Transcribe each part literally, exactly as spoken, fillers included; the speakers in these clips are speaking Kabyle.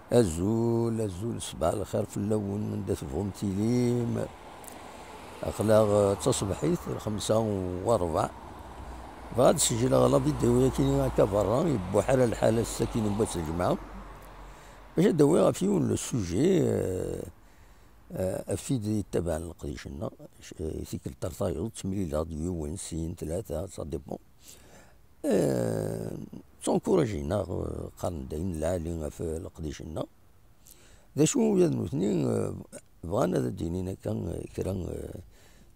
Azul, azul, ṣbaḥ lxir fell-awen, anda tebɣum tilim. Aql-aɣ d taṣebḥit, lxemsa u ṛebɛa. Bɣiɣ ad sejleɣ la vidéo-yagi akka berra, yebbuḥ ara lḥal ass-agi n wass n lǧemɛa. Bac ad d-awiɣ ɣef yiwen le sujet, euh, euh, ɣef tid yettabaɛen leqdic-nneɣ, euh, tikkelt ar tayeḍ, ttemlileɣ-d yiwen, sin, tlata, ça dépend. Eh, ttunkurajineɣ, eh, qqaren-d ayen lɛali ɣef leqdic-nneɣ. D acu ula d nutni, eh, bɣan ad d-inin akka, eh, kra, eh,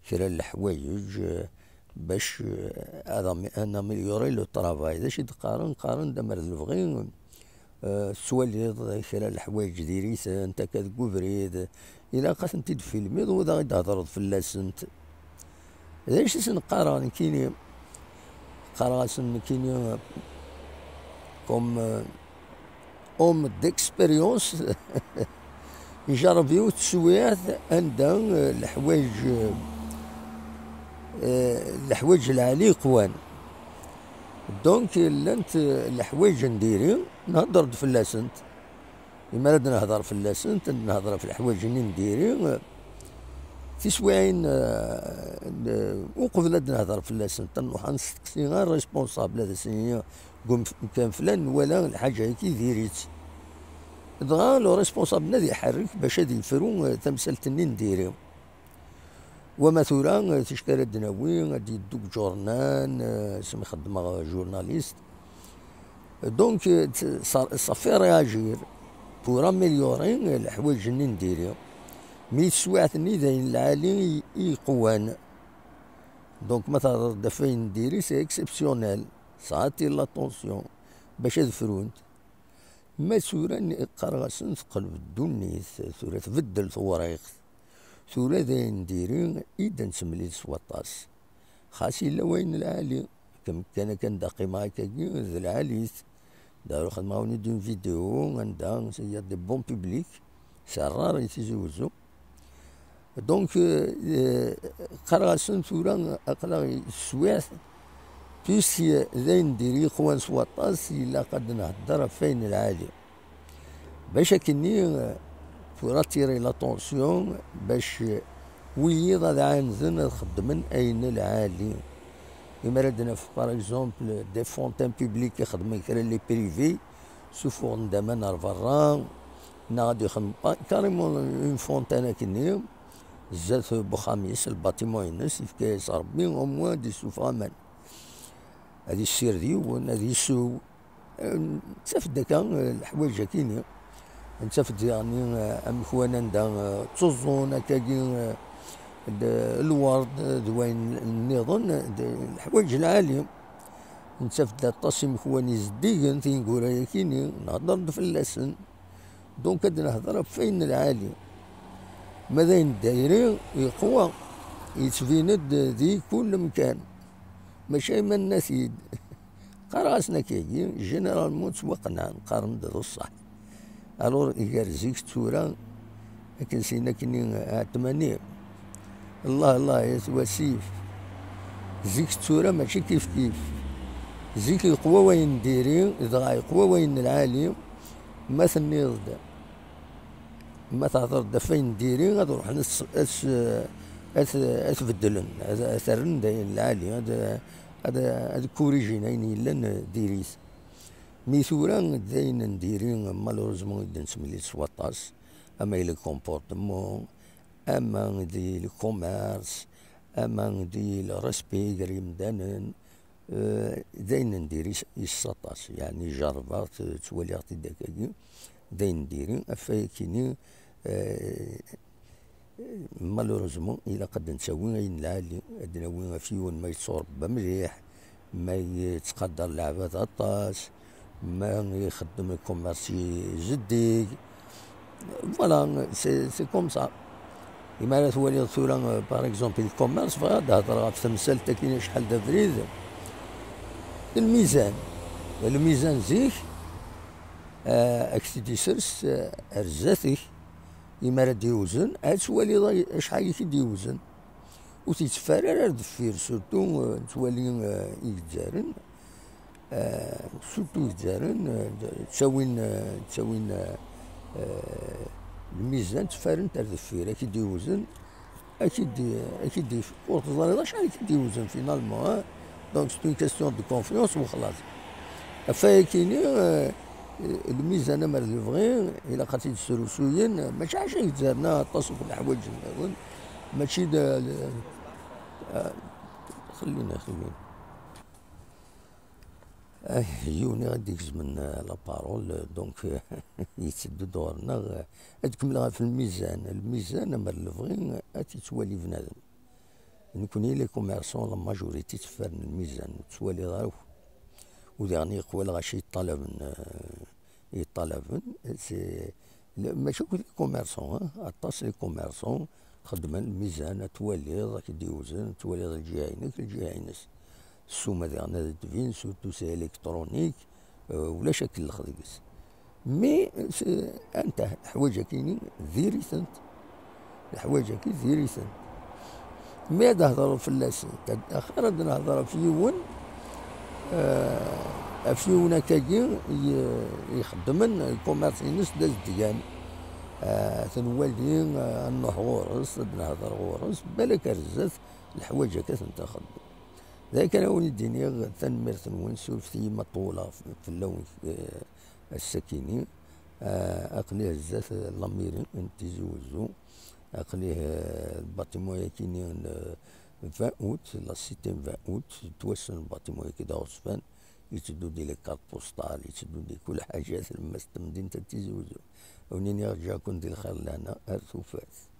kra n leḥwayeǧ, eh, bac, eh, ad am-, ad naméliorer le travail. D acu i d-qqaren? Qqaren-d amer d lebɣi, eh, tettwaliḍ kra n leḥwayeǧ diri-tent akka deg ubrid, ilaq ad tent-id-tfilmiḍ u ad aɣ-d-thedreḍ fell-asent. D acu i sen-qqareɣ nekkini? Qqareɣ-asen nekkini, comme, euh, homme d'expérience, ijerreb yiwet teswiɛt anda, euh, leḥwayeǧ, euh, leḥwayeǧ lɛali qwan. Donc, llant, euh, leḥwayeǧ n diri, nhedder-d fell-asent. Imi ara d-nehder fell-asent, ad nehder ɣef leḥwayeǧ-nni n diri, tiswiɛin, eh, n-, uqbel ad nehder fell-asent, ad nruḥ ad nesteqsi ar responsable, ad as-nini deg umkan flan nwala lḥaǧa-agi diri-tt. Dɣa le responsable ad iḥerrek bac ad yefru, eh, tamsalt-nni n diri. Wama tura, eh, ticki ara d-nawi, ad d-yeddu deg ǧurnan, eh, asmi xeddmeɣ journaliste. Donc, eh, t-, ça, ça fait réagir pour améliorer, eh, leḥwayeǧ-nni n diri. Mi teswiɛt-nni d ayen lɛali i, i iqwan. Donc, ma tehḍeḍ-d ɣef wayen n diri, c'est exceptionnel. Ça attire l'attention. Bac ad frunt. Ma tura, qqareɣ-asen teqleb ddunit, tura tbeddel tewriqt. Tura d ayen n diri i d nettemlil s waṭas. Xas yella wayen lɛali, kem kan akken da qqimeɣ akkagi, d lɛalit. Daru xedmeɣ-awen-id une vidéo, anda il y a des bons publics, c'est rare i Tizi Wezzu. Donc, euh, euh, qqareɣ-asen tura aql-aɣ teswiɛt, puisque d ayen n diri iqwan s waṭas, ilaq ad nhedder ɣef wayen lɛali. Bac akkenni, euh, pour attirer l'attention, bac, euh, wiyiḍ ad ɛanzen ad xeddmen ayen lɛali. Imi ara d-naf, par exemple, des fontaines publiques ixeddmen kra n les privés, sufuɣen-d aman ar berra, neɣ ad ixdem pa-, carrément une fontaine akkenni, zdat n uxxam-is, le bâtiment-ines, yefka-yas Rebbi, au moins ad issufeɣ aman. Ad issired yiwen, ad isew. Nettaf-d akka, eh, leḥwayeǧ akkenni. Nettaf-d diɣenni, eh, amek wan anda, eh, ttuẓẓun akkagi, eh, d-, lwerd, eh, d wayen nniḍen, d-, leḥwayeǧ lɛali. Nettaf-d aṭas imeḥwan izeddigen, tineggura-yakini, nhedder-d fell-asen. Donc, ad nehder ɣef wayen lɛali. Ma d ayen n dayri, yeqwa, yettbin-d di kul amkan. Maca iman-nna-t-id. Qqareɣ-asen akkagi, généralement ttwaqenɛen, qqaren-d d ṣṣeḥ. Alors, gar zik d tura, akken sin akkenni ɛetmani. Allah, Allah, yat wasif. Zik d tura mačči kif kif. Zik yeqwa wayen n diri, dɣa yeqwa wayen n lɛali. Ma tenniḍ-d, ma tehḍeṛ-d ɣef wayen n diri, ad ruḥen ad s-, ad s-, ad s-, ad t-beddlen, ad, ad t-rren d ayen lɛali, ad, ad, ad kurijin ayen yellan diri-t. Mi tura d ayen n diri, malheureusement, i d-nettemlil s waṭas, ama i le comportement, ama di le commerce, ama di le respect gar yimdanen, eh, d ayen n diri s, s aṭas. Yeɛni, jerrbeɣ-t, ttwaliɣ-t-id akkagi, d ayen n diri, ɣef wayakini, eh, malheureusement, ilaq ad d-nettawi ayen lɛali, ad d-nawi ɣef yiwen ma yettwaṛebba mliḥ, ma yettqadar leɛbad aṭas, ma ixeddem commerce zeddig. Voilà, c'est, c'est comme ça. Imi ara twaliḍ tura, euh, par exemple, le commerce, bɣiɣ ad d-hedreɣ ɣef temsalt-agi acḥal d abrid. Lmizan. Lmizan zik, euh, ad k-t-id-isers, euh, ar zdat-ik. Imi ara d-iwzen, ad twaliḍ acḥal i k-id-iwzen. Ur t-itteffer ara ar deffir, surtout, euh, nettwali, euh, igezzaren, euh, surtout igezzaren, euh, d-, ttawin, euh, ttawin, euh, Lmizan ttfaren-t ar deffir, ad k-id-iwzen, ad k-id-, ad k-id-, ur teẓriḍ acḥal i k-id-iwzen finalement, hein. Donc c'est une question de confiance, wexlaṣ. Ɣef wayakini, euh, lmizan amer lebɣi, ilaq ad t-id-srusuyen, mačči ɛac i yezzaren, aṭas n leḥwayeǧ nniḍen, mačči d, euh, xellina, xellina. Ah, yiwen i ɣ-d-igezmen, euh, la parole, euh, donc, euh, yetteddu-d ɣur-neɣ, euh, ad kemmleɣ ɣef lmizan. Lmizan, amer lebɣi, ad t-yettwali bnadem. Nekni, les commerçants, la majorité, ttfaren lmizan, ur ttwaliɣ ara akk. U diɣen yeqwa lɣaci yeṭṭalaben, euh, yeṭṭalaben, c'est, le-, mačči akk les commerçants, hein, aṭas les commerçants xeddmen lmizan, ad twaliḍ, ad k-d-iwzen, ad twaliḍ lǧiha-inek, lǧiha-ines. Ssuma diɣen ad d-tbin, surtout c'est électronique, euh, ulac akellex deg-s. Mais, c'est, anta, leḥwayeǧ-akini, diri-tent. Leḥwayeǧ-agi, diri-tent. Mi ad hedreɣ fell-asent, ad, axir ad nehder ɣef yiwen, euh, ɣef yiwen akkagi i, ixeddmen lkumiṛs-ines d azedgan. Euh, ad t-nwali, euh, ad nruḥ ɣur-s, ad nehder ɣur-s, balak ar zdat leḥwayeǧ-agi ad tent-nxeddem. D ayen kan ara wen-d-iniɣ, tanemmirt-nwen, surfet-iyi ma ṭewwleɣ f-, fell-awen, euh, ass-akini. Euh, aql-i zdat, euh, la mairie n Tizi Wezzu. Aql-i, euh, le bâtiment-yakini n, euh, vingt août, la cité vingt août, yettwassen le bâtiment-yaki d aɣezfan, yetteddu-d i les cartes postales, yetteddu-d i kul ḥaǧa, tlemmast n temdint n Tizi Wezzu. Ad wen-iniɣ ǧǧiɣ-ken di lxir lehna ar tufat.